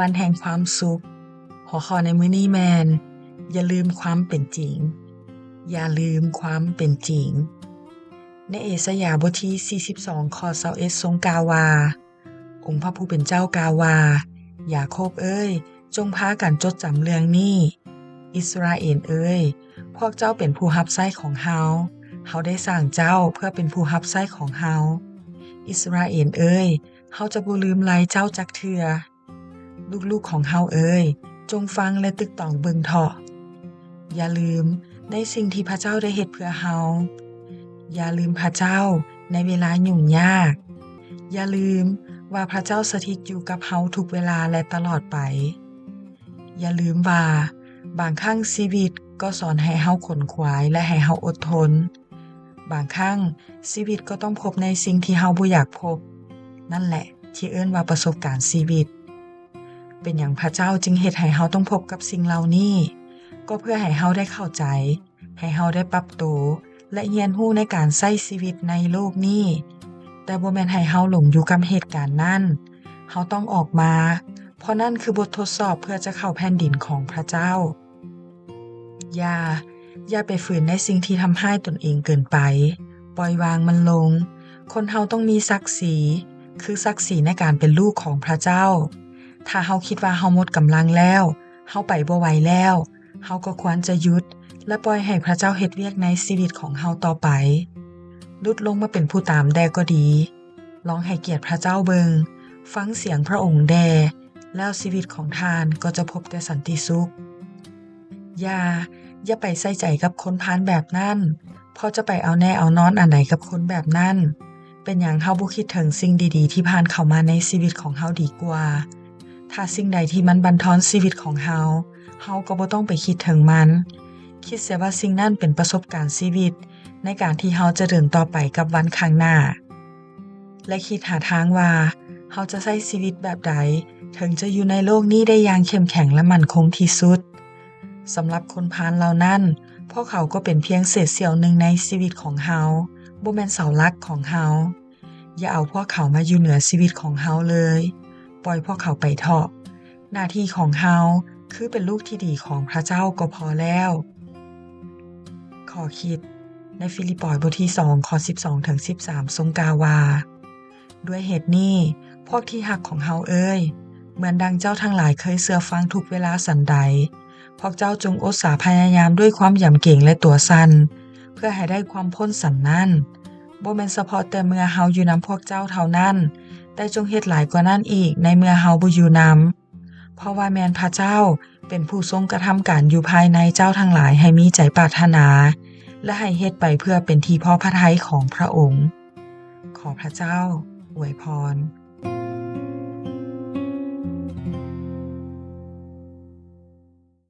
ວັນແຫ່ງຄວາມສຸກ. ຫົວຂໍ້ໃນມື້ນີ້ແມ່ນ ຢ່າລືມຄວາມເປັນຈິງ. ຢ່າລືມຄວາມເປັນຈິງ. ໃນເອສາຍາບົດທີສີ່ສິບສອງ ຂໍ້ຊາວເອັດ ຊົງກ່າວວ່າ, ອົງພະຜູ້ເປັນເຈົ້າກ່າວວ່າ, ຢາໂຄບເອີຍ, ຈົ່ງພາກັນຈົດຈຳເລື່ອງນີ້. ອິດສະຣາເອນເອີຍ, ພວກເຈົ້າເປັນຜູ້ຮັບໃຊ້ຂອງເຮົາ. ເຮົາໄດ້ສ້າງເຈົ້າເພື່ອເປັນຜູ້ຮັບໃຊ້ຂອງເຮົາ. ອິດສະຣາເອນເອີຍ, ເຮົາຈະບໍ່ລືມໄລເຈົ້າຈັກເທື່ອ. ລູກໆຂອງເຮົາເອີຍ, ຈົ່ງຟັງ ແລະ ຕຶກຕອງເບິ່ງເທາະ. ຢ່າລືມໃນສິ່ງທີ່ພະເຈົ້າໄດ້ເຮັດເພື່ອເຮົາ. ຢ່າລືມພະເຈົ້າໃນເວລາຫຍຸ້ງຍາກ. ຢ່າລືມວ່າພະເຈົ້າສະຖິດຢູ່ກັບເຮົາທຸກເວລາ ແລະ ຕະຫຼອດໄປ. ຢ່າລືມວ່າບາງຄັ້ງຊີວິດກໍສອນໃຫ້ເຮົາຂົນຂວາຍ ແລະ ໃຫ້ເຮົາອົດທົນ. ບາງຄັ້ງຊີວິດກໍຕ້ອງພົບໃນສິ່ງທີ່ເຮົາບໍ່ຢາກພົບ. ນັ້ນແຫຼະທີ່ເອີ້ນວ່າປະສົບການຊີວິດ. ເປັນຫຍັງພະເຈົ້າຈຶ່ງເຮັດໃຫ້ເຮົາຕ້ອງພົບກັບສິ່ງເຫຼົ່ານີ້? ກໍເພື່ອໃຫ້ເຮົາໄດ້ເຂົ້າໃຈ, ໃຫ້ເຮົາໄດ້ປັບໂຕ ແລະ ຮຽນຮູ້ໃນການໃຊ້ຊີວິດໃນໂລກນີ້. ແຕ່ບໍ່ແມ່ນໃຫ້ເຮົາຫຼົງຢູ່ກັບເຫດການນັ້ນ. ເຮົາຕ້ອງອອກມາ, ເພາະນັ້ນຄືບົດທົດສອບເພື່ອຈະເຂົ້າແຜ່ນດິນຂອງພະເຈົ້າ. ຢ່າ, ຢ່າໄປຝືນໃນສິ່ງທີ່ທຳຮ້າຍຕົນເອງເກີນໄປ. ປ່ອຍວາງມັນລົງ. ຄົນເຮົາຕ້ອງມີສັກສີ, ຄືສັກສີໃນການເປັນລູກຂອງພະເຈົ້າ. ຖ້າເຮົາຄິດວ່າເຮົາໝົດກຳລັງແລ້ວ, ເຮົາໄປບໍ່ໄຫວແລ້ວ, ເຮົາກໍຄວນຈະຢຸດ ແລະ ປ່ອຍໃຫ້ພະເຈົ້າເຮັດວຽກໃນຊີວິດຂອງເຮົາຕໍ່ໄປ. ຫຼຸດລົງມາເປັນຜູ້ຕາມແດ່ກໍດີ. ລອງໃຫ້ກຽດພະເຈົ້າເບິ່ງ, ຟັງສຽງພະອົງແດ່, ແລ້ວຊີວິດຂອງທ່ານກໍຈະພົບແຕ່ສັນຕິສຸກ. ຢ່າ, ຢ່າໄປໃສ່ໃຈກັບຄົນພານແບບນັ້ນ, ເພາະຈະໄປເອົາແນ່ເອົານອນອັນໃດກັບຄົນແບບນັ້ນ? ເປັນຫຍັງເຮົາບໍ່ຄິດເຖິງສິ່ງດີໆທີ່ຜ່ານເຂົ້າມາໃນຊີວິດຂອງເຮົາດີກວ່າ? ຖ້າສິ່ງໃດທີ່ມັນບັນທອນຊີວິດຂອງເຮົາ, ເຮົາກໍບໍ່ຕ້ອງໄປຄິດເຖິງມັນ. ຄິດເສຍວ່າສິ່ງນັ້ນເປັນປະສົບການຊີວິດໃນການທີ່ເຮົາຈະເດີນຕໍ່ໄປກັບວັນຂ້າງໜ້າ. ແລະ ຄິດຫາທາງວ່າເຮົາຈະໃຊ້ຊີວິດແບບໃດ ເຖິງຈະຢູ່ໃນໂລກນີ້ໄດ້ຢ່າງເຂັ້ມແຂງ ແລະ ໝັ້ນຄົງທີ່ສຸດ. ສຳລັບຄົນພານເຫຼົ່ານັ້ນ, ພວກເຂົາກໍເປັນພຽງເສດສ່ຽວໜຶ່ງໃນຊີວິດຂອງເຮົາ, ບໍ່ແມ່ນເສົາຫຼັກຂອງເຮົາ. ຢ່າເອົາພວກເຂົາມາຢູ່ເໜືອຊີວິດຂອງເຮົາເລີຍ. ປ່ອຍພວກເຂົາໄປເຖາະ. ໜ້າທີ່ຂອງເຮົາຄືເປັນລູກທີ່ດີຂອງພະເຈົ້າກໍພໍແລ້ວ. ຂໍ້ຄິດໃນຟີລິບປອຍບົດທີສອງ ຂໍ້ສິບສອງເຖິງສິບສາມ ຊົງກ່າວວ່າ, ດ້ວຍເຫດນີ້, ພວກທີ່ຮັກຂອງເຮົາເອີຍ, ເໝືອນດັ່ງເຈົ້າທັງຫຼາຍເຄີຍເຊື່ອຟັງທຸກເວລາສັນໃດ, ພວກເຈົ້າຈົ່ງອົດສາພະຍາຍາມດ້ວຍຄວາມຢຳເກງ ແລະ ຕົວສັ່ນ, ເພື່ອໃຫ້ໄດ້ຄວາມພົ້ນສັນນັ້ນ. ບໍ່ແມ່ນສະເພາະແຕ່ເມື່ອເຮົາຢູ່ນຳພວກເຈົ້າເທົ່ານັ້ນ, ແຕ່ຈົ່ງເຮັດຫຼາຍກວ່ານັ້ນອີກໃນເມື່ອເຮົາບໍ່ຢູ່ນຳ. ເພາະວ່າແມ່ນພະເຈົ້າເປັນຜູ້ຊົງກະທຳການຢູ່ພາຍໃນເຈົ້າທັງຫຼາຍໃຫ້ມີໃຈປາດຖະໜາ ແລະ ໃຫ້ເຮັດໄປເພື່ອເປັນທີ່ພໍພະໄທຂອງພະອົງ. ຂໍພະເຈົ້າອວຍພອນ.